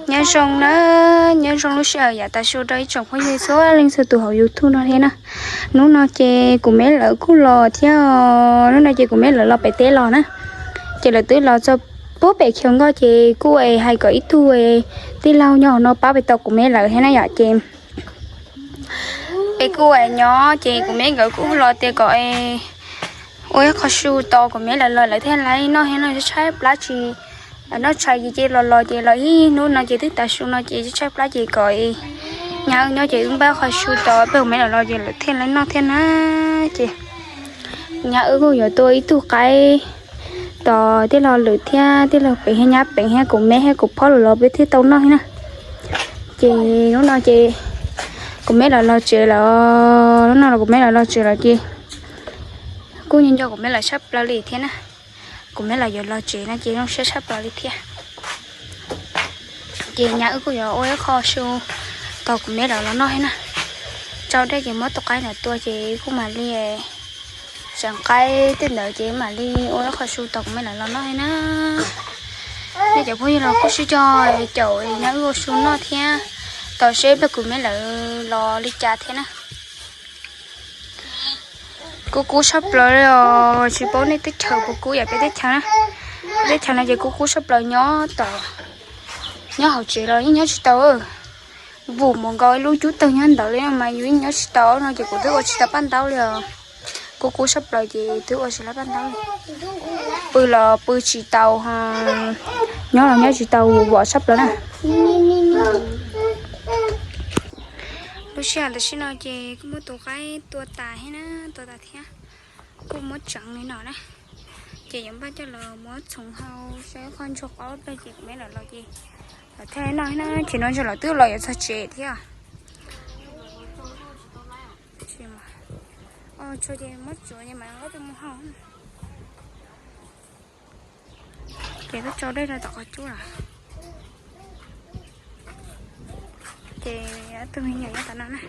Nyob zoo na, nyob zoo lub sij hawm yav tas su rau ib tsoom phooj ywg txhua leej txhua tus hauv YouTube no thiab na. Hnub no ces kuv me lawv kuj los thiab, hnub no ces kuv me lawv los pem teb los na. Ces lawv twb los txog puag pem Khiav Nkoj ces kuj hais kom ib tug tij laug nyob hauv no pab pem tau kuv me lawv thiab na yom. Ces peb kuj nyob ces kuv me nkawd kuj los tias kom ua ib qho su tos kuv me lawv los lawv thiaj li noj thiab no, tshaib plab tsis noj tshais ces los los ces los ib hnub no ces twb tas su no ces tshaib plab ces kom nyab wb nyob ces wb npaj qho su tos peb kuv me lawv los ces lawv thiaj li noj thiab na. Ces nyab wb kuj yuav tua ib tug qaib tos tij laug Lwm thiab tij laug Peev thiab nyab Peev thiab kuv me thiab kuv phob lawv los peb thiaj tau noj thiab na. Ces hnub no ces kuv me lawv los tsev lawm, hnub no los kuv me lawv los tsev lawm ces kuj nco nco kuv me lawv tshaj plaws li thiab na. Kuv me lawv yuav los tsev no ces zoo siab tshaj plaws li thiab. Ces nyab wb kuj yuav ua ib qho su tos kuv me lawv los noj thiab na. Tsau dej ces muab tus qaib ntawd tua ces kuj mam li tseev qaib tej ntawd ces mam li ua ib qho su tos kuv me lawv los noj thiab na. Nej cov phooj ywg los kuj sib cog caum nyab wb ua su noj thiab, tos seb peb kuv me lawv los li cas thiab na. Kub kub tshaj plaws li os, tsis paub nej teb chaws puas kub yam peb teb chaws na. Peb teb chaws no ces kub kub tshaj plaws nyob tom, nyob hauv tsev los yeej nyob tsis tau. Vum mus nkaus ib lub cub tawg nyob ntawd li no mas yus yeej nyob tsis tau no ces kuv twb ua tsis tau paj ntaub li os. Kub kub tshaj plaws ces twb ua tsis tau paj ntaub li. Pw los pw tsis tau, nyob los nyob tsis tau, vum vov tshaj plaws na. Lub sij hawm tam sim no ces kuj muab tus qaib tua tas thiab na, tua tas thiab. Kuj muab tseev li no na. Ces yuav npaj coj los muab txhoov hau saib qhov ntsuag qaub dej ces kuv me lawv los ces lawv thiaj noj na, ces no ntsuag lawv twb los yuav txog tsev thiab. Tsuag ces muab tsuav ces mam li mus hau. Ces twb tsau dej rau tom qhov cub lawm. Ces ob tug me nyuam nyob tom no na.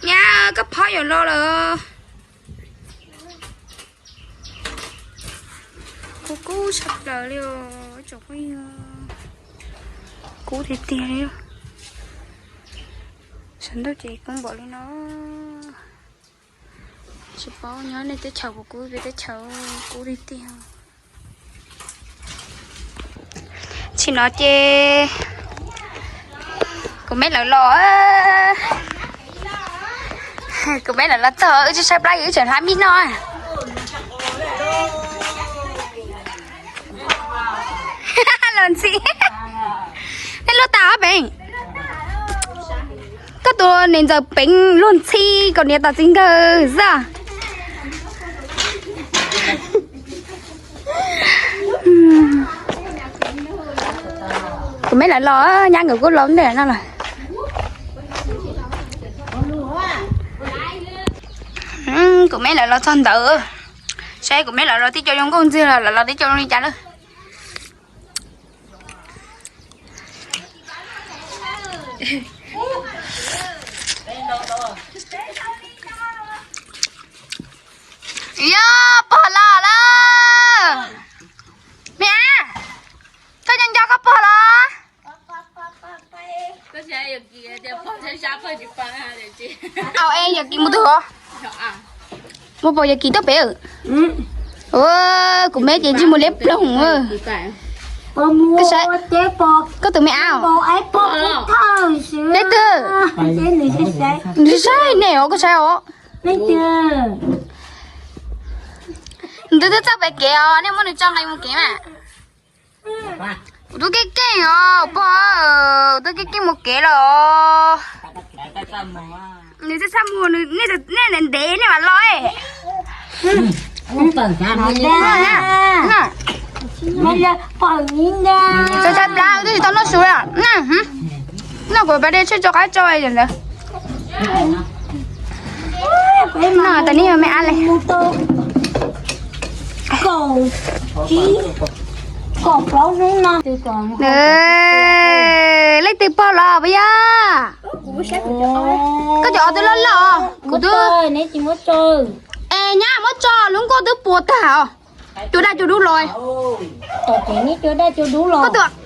Nyab, koj phob yuav los lawm. Kub kub tshaj plaws li os tsoom phooj ywg, kub tiag tiag li. Sawv ntuj ces kub npaum li no. Tsis paub nyob nej teb chaws puas kub, peb teb chaws kub tiag tiag. Tsis no ces kuv me lawv los, kuv me lawv los txog wb tsis tshaib plab wb tseem hlab mij noj. Los ntxhi, nej luaj tas ob peev. Koj tus niam ntxawm Peev luag ntxhi kom niam tos txiv nkawg xwb. Kuv me lawv los, nyab nkawd kuj los ntej no lawm. Kuv me lawv los txog ntawd, saib kuv me lawv los tib co zoo nkauj ntxiag, lawv los tib co zoo li cas lawm. Yog pog los lawm. Me, koj nco nco koj pog los? Au, es Yawm Kis mus twg? Mus pom Yawm Kis tuaj pem. Kuv me ces ntsej muag liab ploog. Koj tus me ab, leej twg? Nws saib nej os, koj saib os. Nws twb txawj pem kev os, nej muab nws tso nqis mus kev mas. Kuv twb keej keej os pog, kuv twb keej keej mus kev los. Nws txaj txaj muag, nej ntev ntev nej mam los. Txaus txaus plab twb tsis tau noj su li. Noj kuv pas dej tshuaj tso qab tso ntawd. Noj tas nej yog me ab li. Leej twg pog los puas yog? Koj cov os twb loj loj os, kuv twb. Es nyab muab tso, lub nkuaj twb puas tag os. Cua daj cua dub los.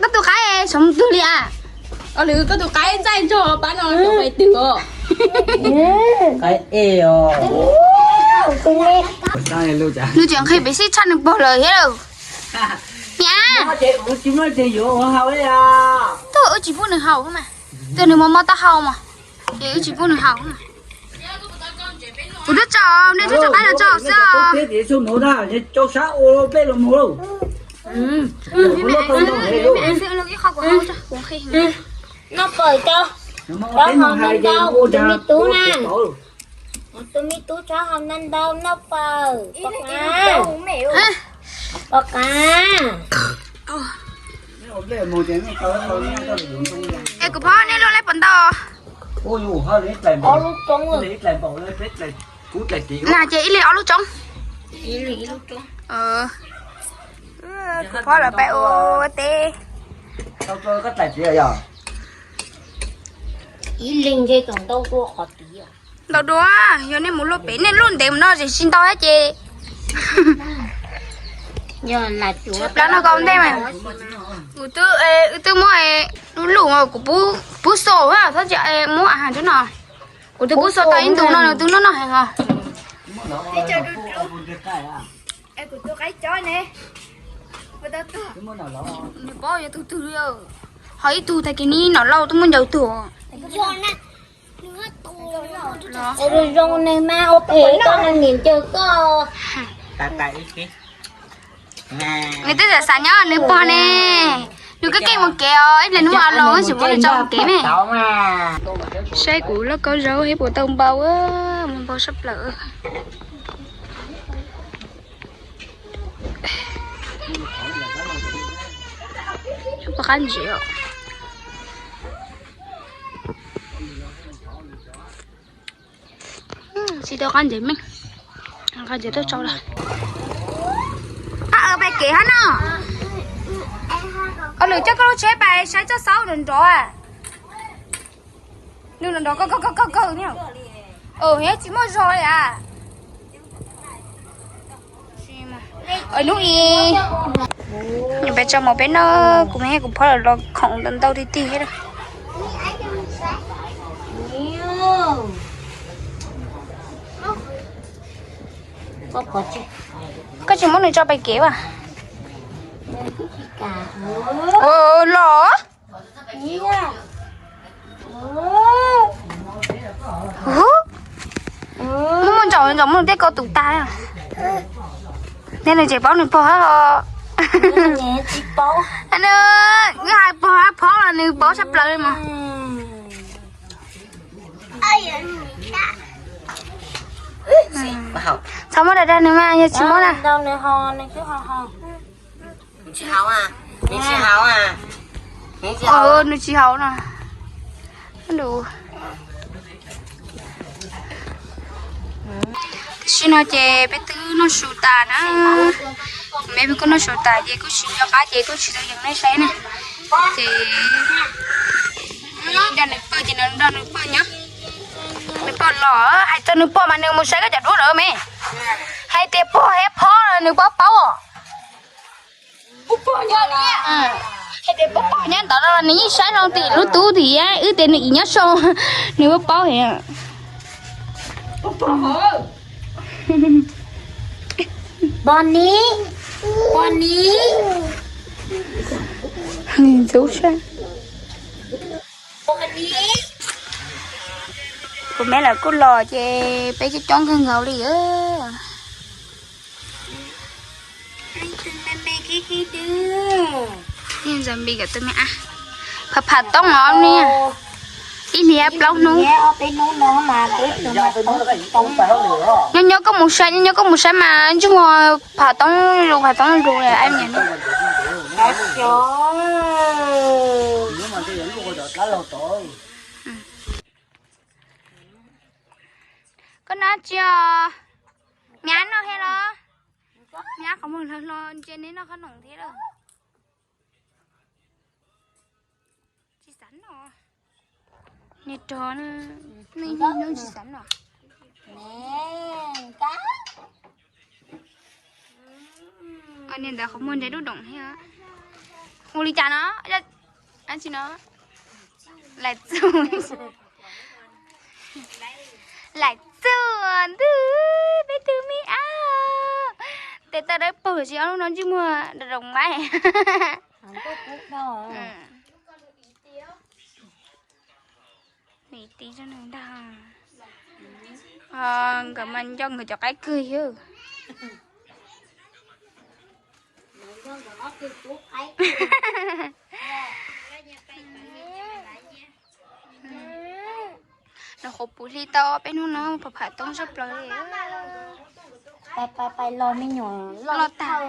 Koj tus qaib saum twg li a? Koj tus qaib ntxaij nrog pab no twg os? Qaib e os. Nws tseem nqhis pem sib tshaj nws pog lawm thiab lauj. Niam, tuaj wb tsis pub nws haus mas, twb nws mob mob taub hau mas, ces wb tsis pub nws haus. Kuv twb tso, nej twb tso qaib los tso xwb os. Noj paws rau, rau hauv ntau, tus me tub na. Tus me tub rau hauv ntau ntau noj paws. Pom qab. Pom qab. Es kuv phob nej luaj lej puas ntau? Ob lub tsoob. Na ces ib leeg ob lub tsoob. Kuv phob lawv peb ua teb. Ib leeg ntshe tseem ntau dua qhov tid. Ntau dua, yog nej mus luaj pem, nej luaj ntev mus no tseem tsis ntau thiab ces. Tshaib plab no kau ntej mas. Kuv twb, wb twb muab lub lum kuv pub xo, txhob tsis muab a has rau no. Kuv twb pub xo tau ib ntus no nws twb noj noj heev os. Nws paub yog tus twg li. Ho ib tug tag kis ni nom lauj twb muab ncaws tuag. Zoo nws mas ua phem koj no niam ncaws koj. Nws twb xav xav nyob nws pog ne. Nws koj keej mus kev os, ib pliag nws muaj los tsis muab nws tso mus kev ne. Saib kuv loj kaub zaub thiab puas tau npau, mus npau sab plaws. Pov qab ntsev os. Tsis tau qab ntsev meej, qab ntsev tuaj tsau lawm. Qab pais kev hab no. Lwm coj koj lub tsheb pais saib tsob xaub nrov nrov. Nws nrov nrov kawg kawg kawg kawg. Tsis muaj zog li a. Hnub i peb tso mov peb noj, kuv me kuv phob los khoom ntau ntau tiag tiag thiab. Koj tsis muab nws tso pem kev as? Los. Muaj muaj ntsaum ntsaum muaj tej ko tus tag. Tej nws tseem paub nws pog hab os. Nws hais pog hab phob los nws paub sab plaws li mas. Txhob muab dag dag nws mas, yog tsis muab na. Nws tsis haus no. Tam sim no ces peb twb noj su tas na. Kuv me kuj noj su tas ces kuj tsis nco qab ces kuj tsis tau yeem nej saib na. Ces nrog nws pog ces nws nrog nws pog nyob. Nws pog los hais rau nws pog mas nws mus saib koj cov duab lawm me. Hais tias pog thiab phob nws paub paub os. Hais tias pog pog nyob ntawd los nws yeej saib zoo tim lub tub tim wb tias nws ib nyob sau, nws paub paub heev. Pog ni, pog ni. Ntxub sab. Kuv me lawv kuj los ces peb coob coob kawg nkaus li. Phav phav toob os ni, ib hlis plaub hnub. Nyob nyob koj mus saib, nyob nyob koj mus saib mas ntsej muag phav toob lus phav toob lus. Koj noj tsi os? Nyab noj thiab los? Nyab qhov muag hlo hlo ntsia neb noj qhob noom thiab lawm. Tsis xav noj. Niag rog, nej hnub tsis xav noj. Niag ntawd qhov muag ntshe dub doom thiab. Ua li cas no? Dab tsi no? Laim txuj. Laim txuj ntuj, peb tug me ab. Tes taw dawb paug tsis ob lub no ntsej muag doom maib. Ntag, nkawd mas nco nkawd cov qaib kawg yawg. Nws qhuav puv hli tau peb hnub no, pham pham toob sab plaws li. Pais pais los me nyuam loj tag.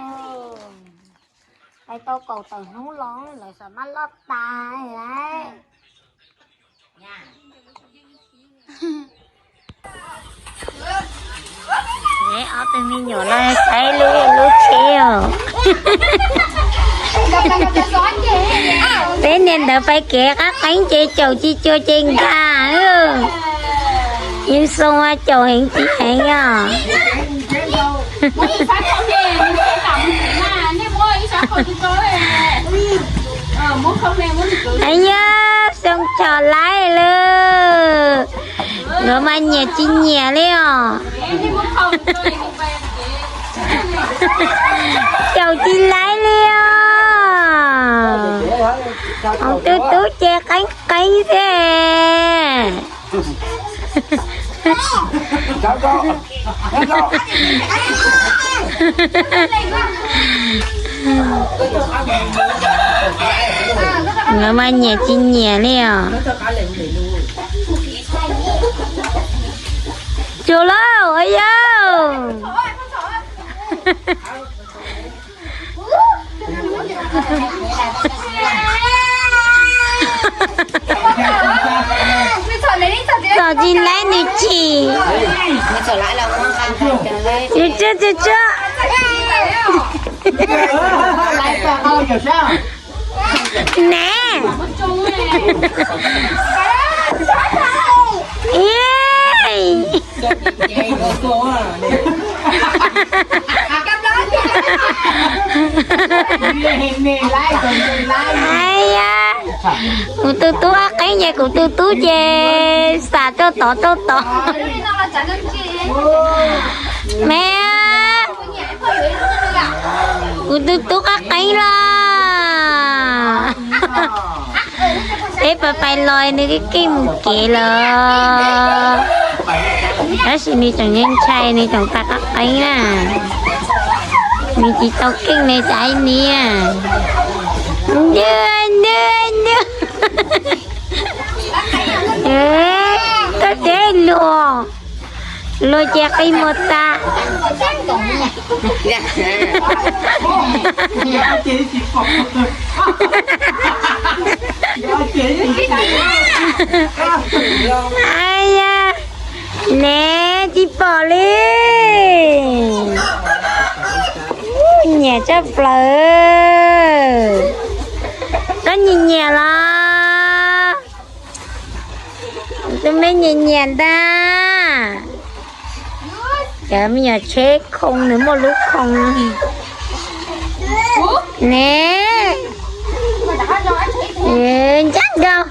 Pais tau kaum tawm hnub los lawv xam mab loj tas lawm. Ob tug me nyuam no saib lub lub tsheb os. Peb niag ntawd pais kev qab qeeb ces caum tsis cuag ces nkag. Yeej xoo ua caum heev tsis heev os. Aib yab, xoo tshom laib lawm. Nkawd mas nyiam tsis nyiam li os. Caum tsis laib li os. Hauv tus tub ces qeeb qeeb xwb. Nkawd mas nyiam tsis nyiam li os. Tsuag lauj, au yau. Txom tsis laib nws chim. Tsuag tsuag tsuag. Ne. Kuv tus tub qab qeeb ces kuv tus tub ces xam tuaj tod tuaj tod. Me, kuv tus tub qab qeeb los. Peb pais pais los nws keej mus kev lawm. Tab sis nws tseem ntshai, nws tseem pais qab qeeb na. Nws tsis tau keej li cas niag. Nws, nws, nws. Koj tsev luag. Luag ces qi muag tas. Ai ya, ne tsis pom li. Nyiam tshaj plaws. Koj nyiam nyiam los? Tus me nyiam nyiam ntag. Cov me nyuam tsheb khoo nws muaj lub khoo ne. Ncaj nkaus.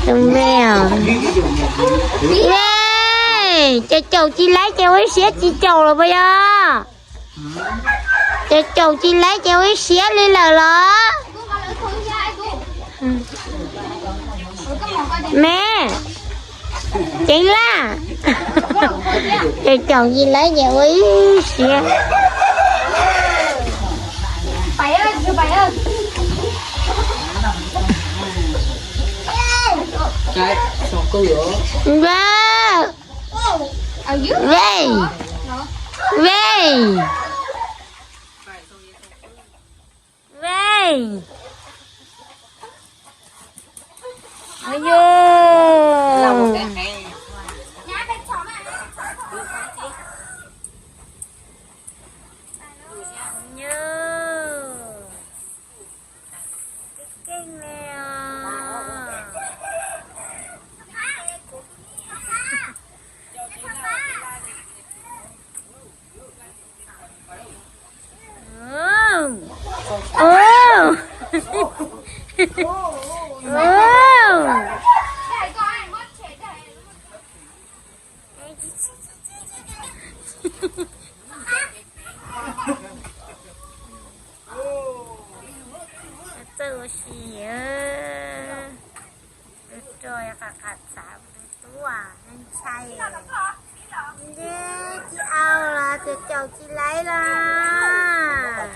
Tus me os. Ces caum tsis laib ces ua ib siab tsis caum lawm puas yog? Ces caum tsis laib ces ua ib siab li lawm los? Me, Ceev Laj, ces caum tsis laib ces ua ib siab. Npawg, Vej, Vej, Vej. Au yau. Keej li os. Tab sis rog qas qas txav tus tub ntshai, ntshe tsis au los tias caum tsis laiv los.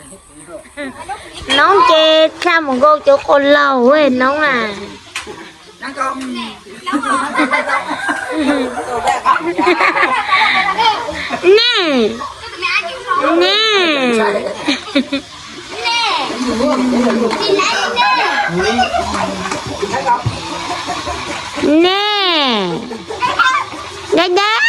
Noob ces tshaj mus nkaus cov qos laus noob a. Nej, nej, nej, dab dab.